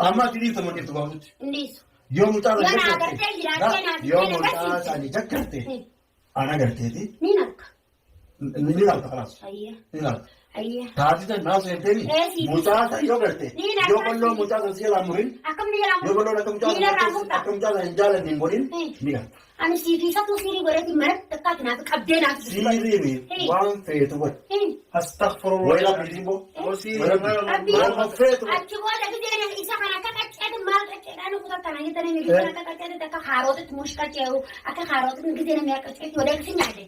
Amma ati dhiifta moo dhiiftu gaafatutti? Hin dhiisu. Yoo mucaa Yoo sana na jaggarte, agartee jiraattee naaf yoo hin mucaa agarsiifte. sana jaggarte, ana agarteeti Ni narka. ni ilaalta kalaas. Ayya. Ni ilaalta. Ayya. Taatee sana naa seenteeni Ee, siif. mucaa sana yoo garte Ni ilaalta. yoo qalloo mucaa sana si jalaa murin Akkam ni jalaa yoo qalloo akka mucaa Ni irraa sana murta. akka mucaa sana hin jaalanne hin godhin ni ilaalta. Ani siif isatu sirii godheeti manatti akka ati naaf qabdee naaf. Siiriimi waan feetu godhi. Astaghfirullah. Wayi rabbi immoo. Rabbi Waan feetu godhi. achi booda gideen isa kana akka qacceeti maal qacceedhaan kutattana jettanii gideen akka qacceeti akka haarootitti mush qacceeru akka haarootitti gideen namni akka qacceetti walee si nyaate.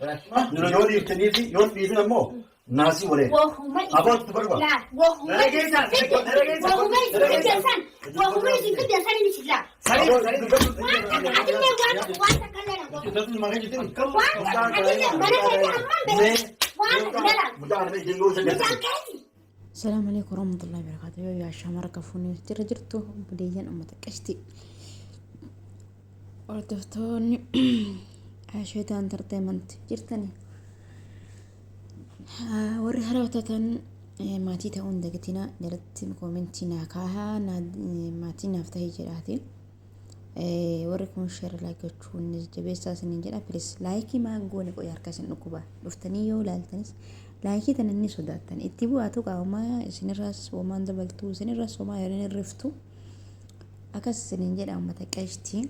Yoo dhiiftaniifi yoo dhiifin ammoo naasii walee. Wahuma Aboo itti barbaadu. Laal wahuma Nana keessaa, nana keessaa, wahuma isin nana fiddan san wahuma isin fiddan san inni sillaa. Sanii, sanii. Waan takka atillee waan waan takka illee na godhu. Waan takka atillee mana keetii ammaan beeku. Waan takka lalaan. Mucaan keeti. Salaamu alaikum warahmatullahi wabarakatuh. Yoo yaa shamara kafuun jira jirtu obboleeyyan uummata qashti. Hordoftoonni Asheetaa Entertainment jirtani. Warri haarawaa taatan maatii ta'uun dagatina jalatti koomentii naa kaahaa maatii naaf ta'e jedhaati. Warri kun share like gochuun jabeessaa isiniin jedha. Please laayikii maan goone qoy harka isin dhukkuba. Dhuftanii yoo ilaaltanis laayikii tana inni sodaattan. Itti bu'aatu qaamaa isinirraas homaan dabaltu isinirraas homaa hin hirriftu. Akkas isiniin jedha uummata qashtii.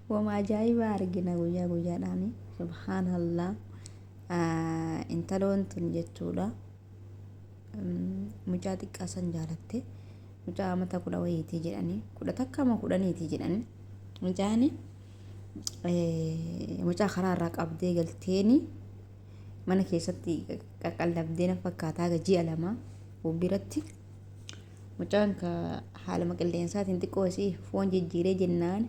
Wama ajaa'ibaa argina guyyaa guyyaadhaan. Subhaanallah. Intaloon tun jechuudha. Mucaa xiqqaa san jaalatte. Mucaa amata kudha wayiitii jedhanii. 11 ama 10ti jedhanii. Mucaan mucaa karaa irraa qabdee galteeni mana keessatti qaqallabdee na fakkaataa ji'a 2 biratti. Mucaan ka haaluma qilleensaatiin xiqqoo isii foon jijjiiree jennaan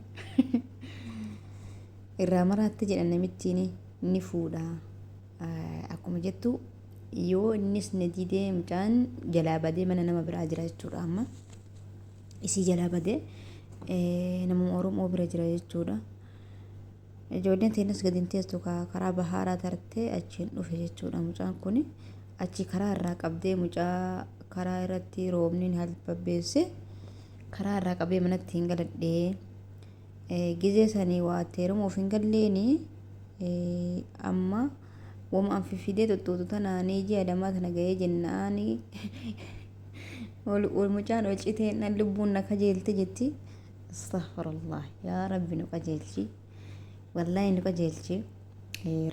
irraa maraatti jedhan namittiin ni fuudha. Akkuma jettu yoo innis ni didee mucaan jalaa badee mana nama biraa jira jechuudha amma. Isii jalaa badee nama Oromoo bira jira jechuudha. Ijoolleen teennas gadi hin teessu karaa bahaaraa tartee achiin dhufe jechuudha mucaan kun. Achi karaa irraa qabdee mucaa karaa irratti roobni halbabbeesse karaa irraa qabee manatti hin galadhee. Gizee sanii waa itti heerumuuf hin galleeni amma wama an fiffidee tuttuutu tanaanii ji'a lamaa tana ga'ee jennaani ol mucaan ol citee lubbuun na kajeelte jetti. Astaghfirullah yaa rabbi nu qajeelchi wallaahi nu qajeelchi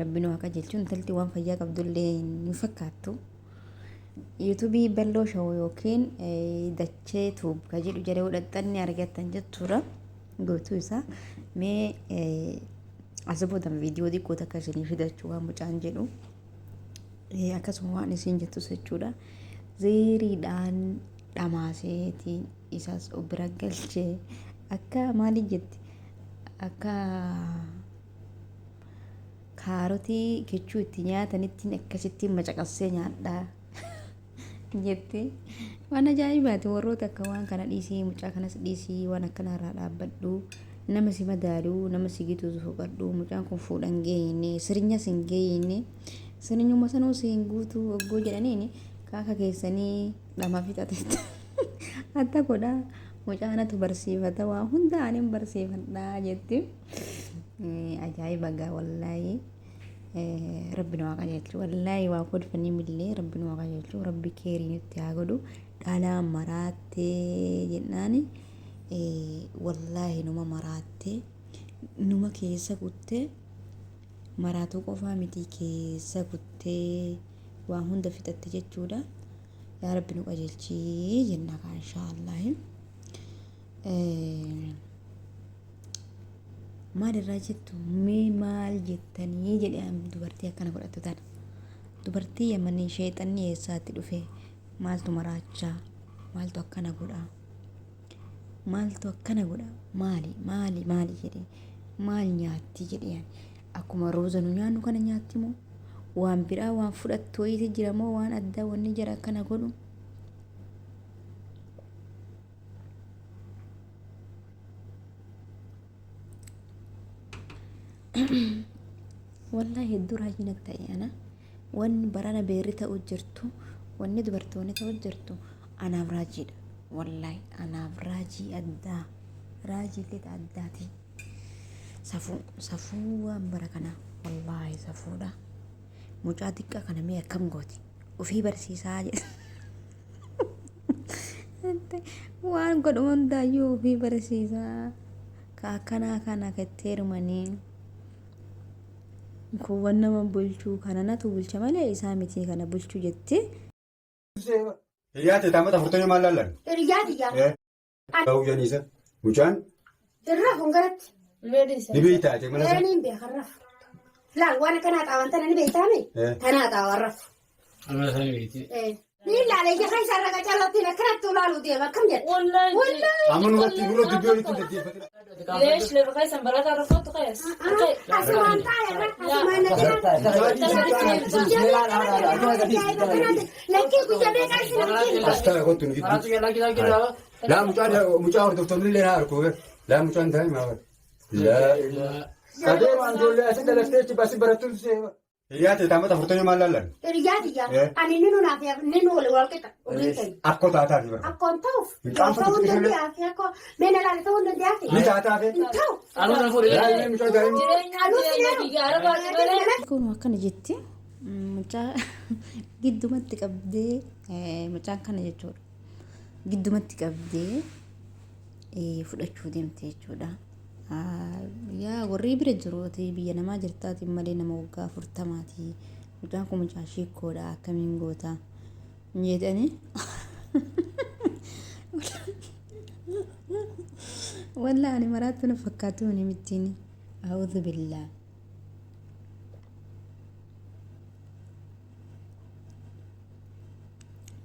rabbi nu haa qajeelchu intalti waan fayyaa qabdullee hin fakkaattu yuutuubii balloo show yookiin dachee tuub ka jedhu jala godhattanni argattan jechuudha guutuu isaa mee as boodan viidiyoo xiqqoo takka isinii fidachuu waan mucaan jedhu akkasuma waan isiin jettus jechuudha zeeriidhaan dhamaaseetiin isas of bira galchee akka maali jetti akka kaarotii kechuu itti nyaatanittiin akkasittiin macaqassee nyaadhaa jette waan ajaa'ibaati warroota akka waan kana dhiisii mucaa kanas dhiisii waan akkana irraa dhaabbadhu nama si madaalu nama si gitu fudhadhu mucaan kun fuudhan geeyne sirnyas hin geeyne sirnyuma sanuu si hin guutuu oggoo jedhaniini kaaka keessanii dhama fixateetta. Atta godha mucaanatu barsiifata waa hunda anin barsiifadha jetti. Ajaa'iba gaa wallaahi. Rabbi nu haa qajeelchu wallaahi waa kolfanii millee rabbi nu haa qajeelchu rabbi keerii nutti haa godhu dhalaa maraattee jennaani wallaahi numa maraattee numa keessa kuttee maraatuu qofaa miti keessa kuttee waa hunda fixatte jechuudha. Yaa Rabbi nu qajeelchi jenna kaa inshaallahi. Maal irraa jettu mee maal jettanii jedhe dubartii akkana godhattu tana. Dubartii yamanii sheexanni eessaatti dhufe maaltu maraachaa maaltu akkana godha maaltu akkana godha maali maali maali jedhe maal nyaatti jedhe akkuma rooza nu nyaannu kana nyaatti moo waan biraa waan fudhattu wayiiti jira moo waan addaa wanni jara akkana godhu. Wallahi hedduu raajii natti ta'e ana wanni barana beerri ta'u jirtu wanni dubartoonni ta'u jirtu Anaaf raajiidha. Wallaahi anaaf raajii addaa. Raajii illee addaati. Safuu safuu waan bara kanaa wallaahi safuudha. Mucaa xiqqaa kana mee akkam gooti? Ofii barsiisaa jedha. Waan godhu hundaayyuu ofii barsiisaa. Ka akkanaa kana itti heerumanii kuuwwan nama bulchuu kana natu bulcha malee isaa miti kana bulchuu jettee. Hiriyaa ta'e taamata 40 maal laallan? Hiriyaa tiyyaa. Bahuyyaan isa mucaan Irraa kun garatti. ni beektaa ati mana isaa. Eeniin beekan rafu. Laal waan akkanaa xaawan tana ni beektaame? Tanaa xaawan rafu. Ni ilaala ija kan isaan raga callattiin akkanatti ulaaluu deema akkam jedha. Wallaahi. Amma numatti dura dubbii walitti hin deddeeffatin. ليش لو بخيس برات عرفت قيس Asumaan taa'e irra asumaan na jira. Lakkii guyyaa beekaa isin arginu. As taa'e kottu nu gidduu. Laa mucaan mucaa hordoftoonni illee haa arku. Laa mucaan taa'e maa bara. Laa Sadee waan ijoollee asii dalaftee achi baasii barattuun Hiriyaa ta'e taamata 40 maal laallan? Hiriyaa tiyyaa. Ani ni nunaaf ni nu wal qixa. Umriin keenya. Akkoo taataa fi bara. Akkoon ta'uuf. Hin qaanfatu Ta'uu hin xiqqisuu danda'aaf akkoo meena laala ta'uu hin danda'aaf. Ni taataa fi. Hin ta'u. Laa illee mucaa daa'imni. Kun akkana jetti mucaa giddumatti qabdee mucaan kana jechuudha. Giddumatti qabdee fudhachuu deemte jechuudha. Yaa warri bira jiruuti biyya namaa jirtaati malee nama waggaa 40ti. Mucaan kun mucaa shiikkoodha akkamiin goota jedhanii. Wallaa ani maraattu na fakkaatu ni mittiin. A'uudhu billaa.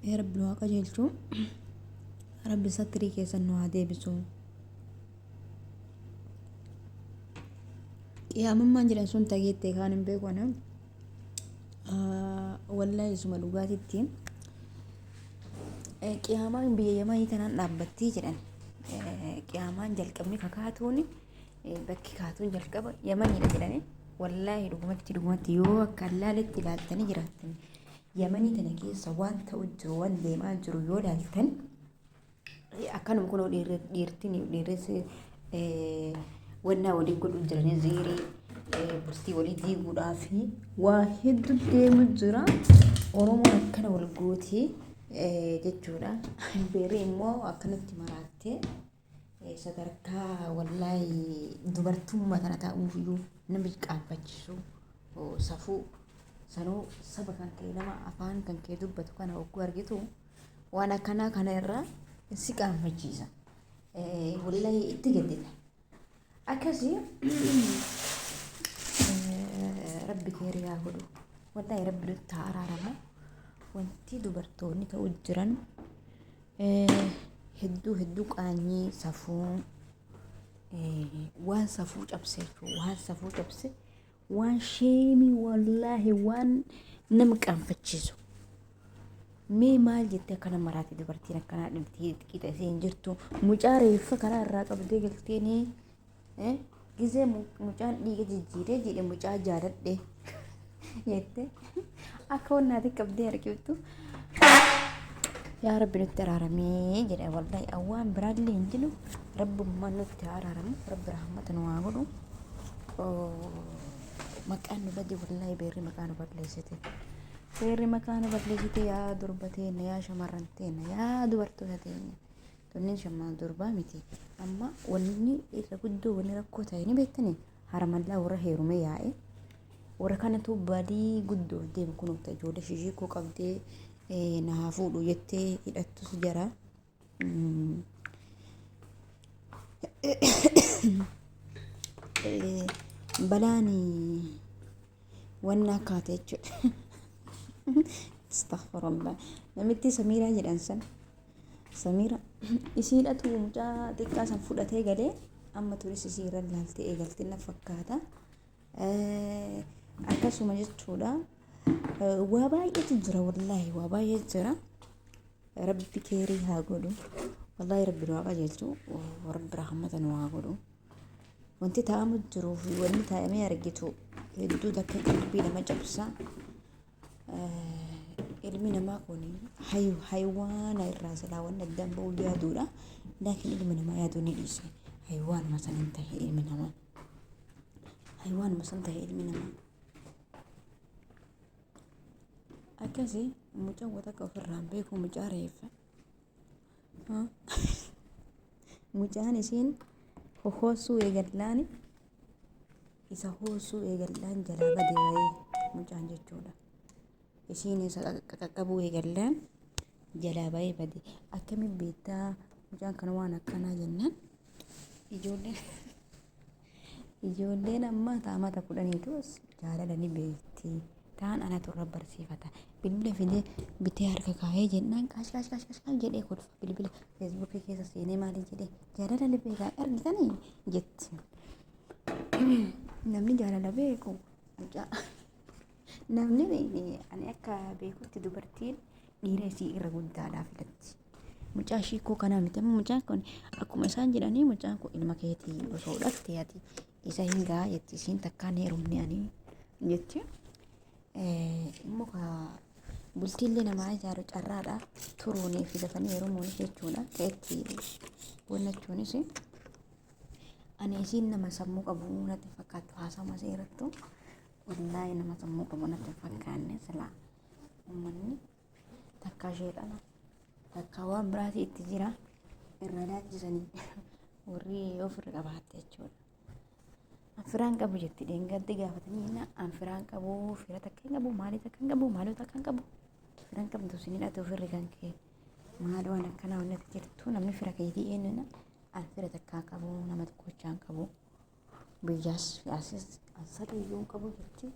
Yaa Rabbi nu haa qajeelchu. Rabbi satrii keessan nu haa deebisu. Qiyaamummaan jedhan sun tageettee kaan hin beeku ana. Wallaahi isuma dhugaatitti. Qiyaamaan biyya Yamanii tanaan dhaabbattii jedhan. Qiyaamaan jalqabni kakaatuun bakki kaatuun jalqaba Yamaniidha jedhani. Wallaahi dhugumatti dhugumatti yoo akka allaaletti ilaaltanii jiraattan Yamanii tana keessa waan ta'u jiru waan deemaa jiru yoo ilaaltan akkanuma kunoo dhiirtiin dhiirris wannaa walii godhuu jiranii ziirii bultii walii diiguudhaa fi waa hedduu deemu jira. Oromoon akkana wal gootii jechuudha. Beerri immoo akkanatti maraattee sadarkaa wallaahi dubartummaa tana taa'uuf iyyuu nama qaanfachiisu safuu sanuu saba kan kee nama afaan kan kee dubbatu kana hogguu argitu waan akkanaa kana irraa si qaanfachiisa. Wallaahi itti gaddita. Akkasii rabbi keerii haa godhu. Wallaahi rabbi nutti haa araaramu. Wanti dubartoonni ta'u jiran hedduu hedduu qaanyii safuu waan safuu cabse jechuudha. Waan safuu cabse waan sheemii wallaahi waan nama qaanfachiisu. Mee maal jettee akkana maraate dubartiin akkanaa dhimtee qixa ishee hin jirtu. Mucaa reeffa karaa irraa qabdee galteenii gizee mucaan dhiiga jijjiiree jedhe mucaa jaaladhe jette akka wannaati qabdee harkiftu. Yaa Rabbi nutti araaramee jedha wallahi awwaan biraallee hin jiru rabbummaan nutti haa araaramu rabbi rahmata nu haa godhu. Maqaan nu bade wallahi beerri maqaa nu balleessite. Beerri maqaa nu balleessite yaa durba teenya yaa shamarran teenya yaa dubartoota teenya. Tunniin shamarran durbaa miti. Amma wanni irra guddoo wanni rakkoo ta'e ni beektanii haramallaa warra heerumee yaa'e. Warra kanatu badii guddoof deemu kun ijoollee shishiikoo qabdee na haa fuudhu jettee hidhattus jara. Balaan wanna akkaate jechuudha. Astaghfirullah. Namitti Samiiraa jedhan san. Samiira isiidhatu mucaa xiqqaa san fudhatee galee amma turis isii irra ilaaltee eegalte na fakkaata. Akkasuma jechuudha. Waa baay'eetu jira wallaahi waa baay'eetu jira. Rabbi keerii haa godhu. Wallaahi rabbi nu haa qajeelchu. Rabbi rahmata nu haa godhu. Wanti taa'amu jiruu fi wanni taa'amee argitu hedduu takka qalbii nama cabsa. Ilmi namaa kun haywaana irraa silaa wanni addaan ba'uu yaaduudha. Laakiin ilmi namaa yaaduu ni dhiise. Haywaanuma san hin tahe ilmi namaa. Haywaanuma san tahe ilmi namaa. Akkasii mucaan wanta akka ofirraa hin beeku mucaa reeffa. Mucaan isiin hohoosuu eegallaani isa hoosuu eegallaan jalaa bade bahee mucaan jechuudha. Isiin isa qaqqabuu eegallaan jalaa bahee bade. Akkamiin beektaa mucaan kana waan akkanaa jennaan ijoolleen ijoolleen ammaa taamata kudhaniitu jaalala ni beekti. Taan anatu irra barsiifata. Bilbila fidee bitee harka kaa'ee jennaan qaash qaash qaash qaash jedhee kolfa. Bilbila feesbuukii keessa seenee maali jedhee jaalala ni beekaa argitanii jetti. Namni jaalala beeku mucaa namni ani akka beekutti dubartiin dhiira isii irra guddaadhaa filatti. Mucaa ishii koo kanaa miti amma mucaan kun akkuma isaan jedhanii mucaan kun ilma keetii osoo dhalte ati isa hin gahaa jetti isiin takkaan heerumne ani jetti. Immoo ka bultiillee namaa ijaaru carraadha turuunii fi dafanii heerumuunis jechuudha keetti wannachuunis. Ani isiin nama sammuu qabu natti hin fakkaattu haasawuma isii irrattu wallaahi nama sammuu qabu natti hin fakkaanne silaa uummanni takkaa sheexana takkaa waan biraatii itti jira irra laalchisanii warri ofirra qabaatte jechuudha. Anfiraan qabu jetti dheengaddi gaafatanii jenna anfiraan qabu fira takka hin qabu maalii takka hin qabu maaloo takka hin qabu firan qabdu isin hidhate ofirri kan kee maal waan akkanaa wannatti jirtu namni fira keetii eenyudha an fira takkaa qabu nama tokkochaa hin qabu biyyaas asis an sadii iyyuu hin qabu jetti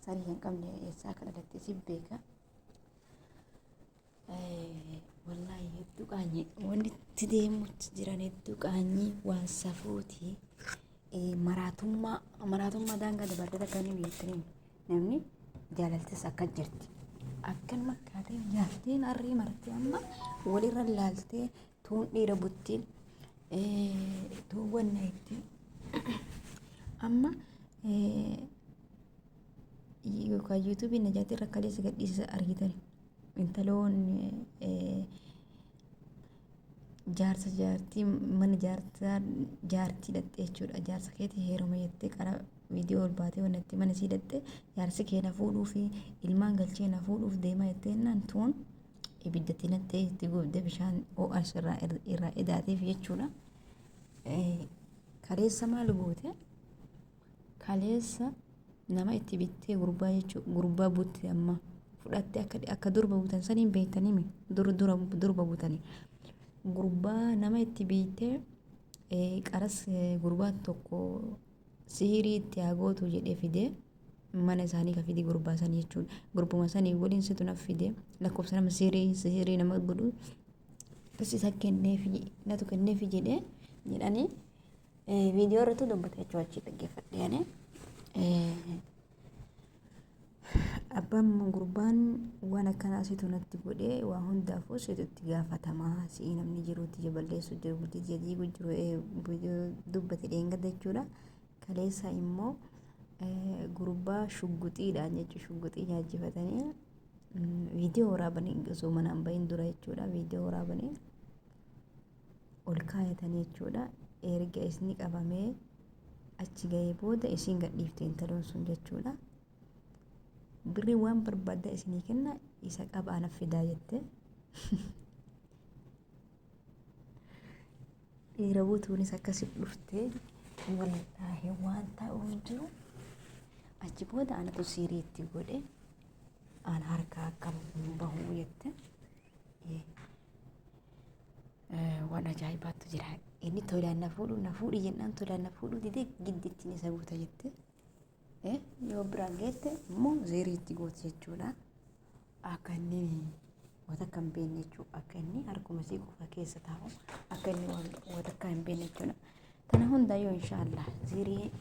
sadii hin qabne eessaa akka dhalatte si beeka. Wallaahi hedduu qaanyii wanni itti deemutti jiran hedduu qaanyii waan safuuti. Maraatummaa maraatummaa daangaa dabartee takka ni beektanii namni jaalaltis akka jirti. Akkanuma kaatee jaartiin harrii martee amma walirra laaltee tuun dhiira buttiin tuun wanna itti amma yookaan yuutuubiin najaatii irra kaleessa gadhiisa argitani. Intaloon jaarsa jaartii mana jaarsaa jaartii dhaxxee jechuudha. Jaarsa keetii heeruma jettee qara viidiyoo ol baatee wanatti mana sii dhaxxee jaarsi kee na fuudhuu fi ilmaan galchee na fuudhuuf deema jettee jennaan tuun ibiddatti naqxee itti gubde bishaan ho'a irraa irraa edaateef jechuudha. Kaleessa maal goote? Kaleessa nama itti bittee gurbaa jechuudha. Gurbaa butte amma fudhatte akka akka durba butan saniin beektanii dur dura durba butanii. Gurbaa nama itti bittee qaras gurbaan tokko sihirii itti haa gootu jedhee fidee mana isaanii ka fide gurbaa sanii jechuudha. Gurbuma sanii waliin situ na fide lakkoofsa nama sihirii sihirii nama godhu isa kenneefi natu kenneefi jedhee jedhanii viidiyoo irratti dubbate jechuu achii dhaggeeffadhe ani. Abbaan gurbaan waan akkanaa situ natti godhee waa hundaafuu situ itti gaafatamaa si'i namni jiruutti jaballeessu jiru bultii diigu jiru dubbate dheengadda jechuudha. Kaleessa immoo gurbaa shugguxiidhaan jechuudha shugguxii nyaachifatanii viidiyoo waraabanii osoo manaan bahin dura jechuudha viidiyoo waraabanii ol kaayatanii jechuudha. Erga isni qabamee achi gahee booda isiin gadhiifte intaloon sun jechuudha. Birrii waan barbaadda isinii kenna isa qabaa na fidaa jette. Dhiira butuunis akkasi dhufte wallaahi waan ta'uuf jiru achi booda anatu siirii itti godhe an harkaa akkam bahuu jette. Waan ajaa'ibaatu jira. Inni tolaan na fuudhu na fuudhi jennaan tolaan na fuudhuu didee giddittiin isa guuta jette. Yoo biraan geette immoo zeerii itti gooti jechuudha. Akka inni wanta akka hin beekne jechuudha. Akka inni harkuma isii qofa keessa taa'u akka inni wanta akka hin beekne jechuudha. Tana hundayyuu inshaallah zeerii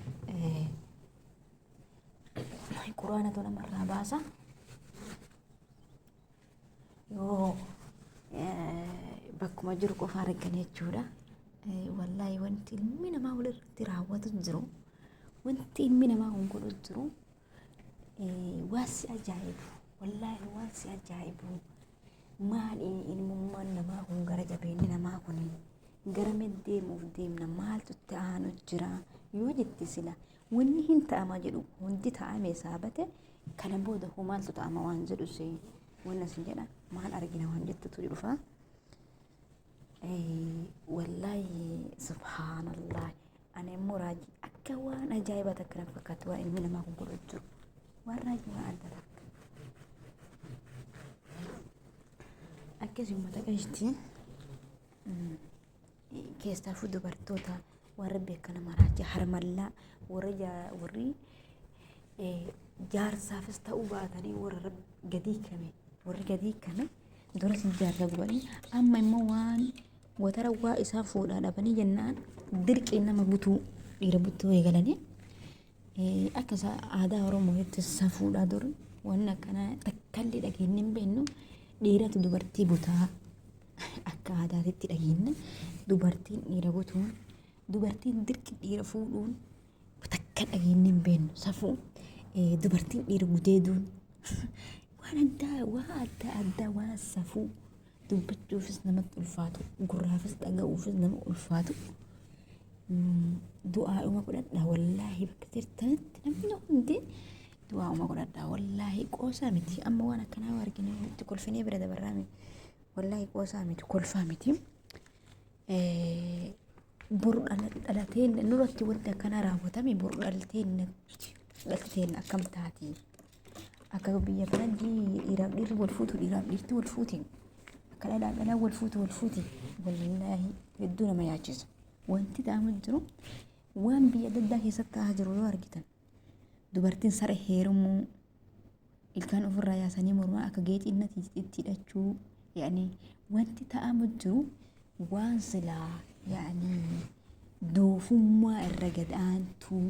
quraanatu namarraa baasa. Yoo bakkuma jiru qofa argan jechuudha. Wallaahi wanti ilmi namaa walirratti raawwatu jiru. Wanti ilmi namaa kun godhu jiru. Waasi ajaa'ibu. Wallaahi waan si ajaa'ibu maali ilmummaan namaa kun gara jabeenyi namaa kun gara deemuuf deemna maaltu itti aanu jira yoo jette sila wanni hin ta'ama jedhu hundi ta'ame saabate kana booda hoo maaltu ta'ama waan jedhu si wanna sin jedha maal argina waan jettutu dhufa. Wallaahi subhaanallah ani immoo raajii akka waan ajaa'ibaa takka na fakkaatti waan ilmi namaa kun godhu jiru waan raajii waan adda takka. Akkasuma uummata qashtii keessaafuu dubartoota warra beekan nama raajii harmallaa warri warri jaarsaafis ta'uu baatanii warra gadii kame warri gadii kame duras jaarsa gubanii amma immoo waan watara waa isaan fuudhaa dhabanii jennaan dirqii nama butuu dhiira butuu eegalanii akka isaa aadaa Oromootti safuudhaa dur wanni akkanaa takkallee dhageenye hin beeknu dhiiratu dubartii butaa akka aadaatitti dhageenye dubartiin dhiira butuun dubartiin dirqi dhiira fuudhuun takka dhageenye hin beeknu safuu dubartiin dhiira gudeeduun waan addaa waan adda addaa waan safuu dubbachuufis namatti ulfaatu gurraafis dhaga'uufis nama ulfaatu du'aadhuma godhadhaa wallaahi bakka jirtanitti namni hundi du'aadhuma godhadhaa wallaahi qoosaa miti amma waan akkanaa arginu itti kolfinee bira dabarraa miti wallaahi qoosaa miti kolfaa miti boru dhalatee nurratti wanti akkanaa raawwatame boru dhalatee dhalteen akkam taati akka biyya kanatti dhiiraaf dhiirri wal fuutu dhiiraaf dhiirti wal fuuti akka dhalaa dhalaa wal fuutu wal fuuti wallaahi hedduu nama yaachisa. Wanti ta'amu jiru waan biyya adda addaa keessatti ta'aa jiru yoo argitan dubartiin sare heerumuu ilkaan ofirraa yaasanii mormaa akka geexinnatti itti hidhachuu yaani wanti ta'amu jiru waan silaa yaani doofummaa irra gad aantuu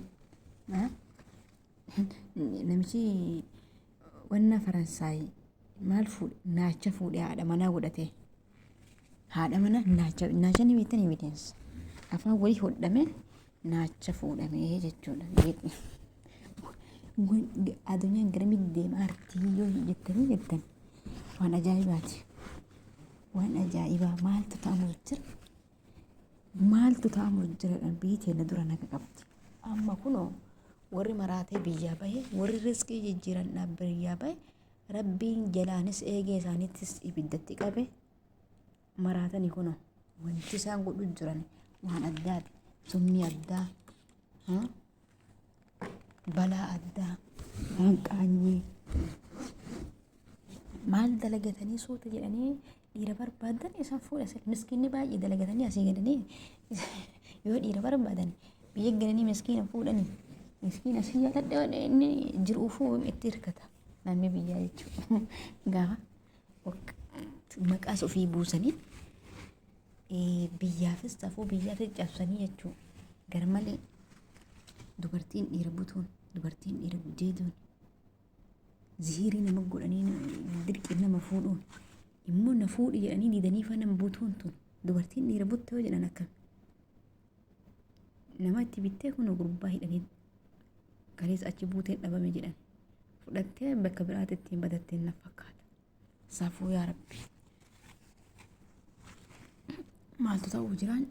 namichi wanna Faransaay maal fuudhe naacha fuudhe haadha manaa godhate. Haadha mana naacha naacha ni beektanii bineensa afaan walii hodhame naacha fuudhamee jechuudha. Addunyaan garamitti deema artii yoo jettanii jettan waan ajaa'ibaati. Waan ajaa'ibaa maaltu ta'amuuf jira? Maaltu ta'amuuf jira biyyi teenya dura naga qabdi. Amma kunoo warri maraatee biyyaa bahe warri riskii jijjiiran biyyaa bahe rabbiin jalaanis eegee isaaniittis ibiddatti qabe maraatanii kunoo wanti isaan godhu jiran waan addaati. Summii addaa, balaa addaa, waan qaanyii maal dalagatanii suuta jedhanii dhiira barbaadan isaan fuudha. Miskiinni baay'ee dalagatanii asii gadanii yoo dhiira barbaadan biyya galanii miskiina fuudhanii miskiina si jaaladha inni jiruufuu itti hirkata namni biyyaa jechuudha. Gaafa maqaas ofii buusanii biyyaafis safuu biyyaafis cabsanii jechuudha. Garmalee dubartiin dhiira butuun dubartiin dhiira gudeeduun zihirii nama godhanii dirqii nama fuudhuun immoo na fuudhi jedhanii didanii fa nama butuun tun dubartiin dhiira butte yoo jedhan akkam nama itti bittee kun gurbaa hidhanii kaleessa achi buuteen dhabame jedhan fudhattee bakka biraatti ittiin badatteen na fakkaata. Safuu yaa rabbi. Maaltu ta'uu jiraan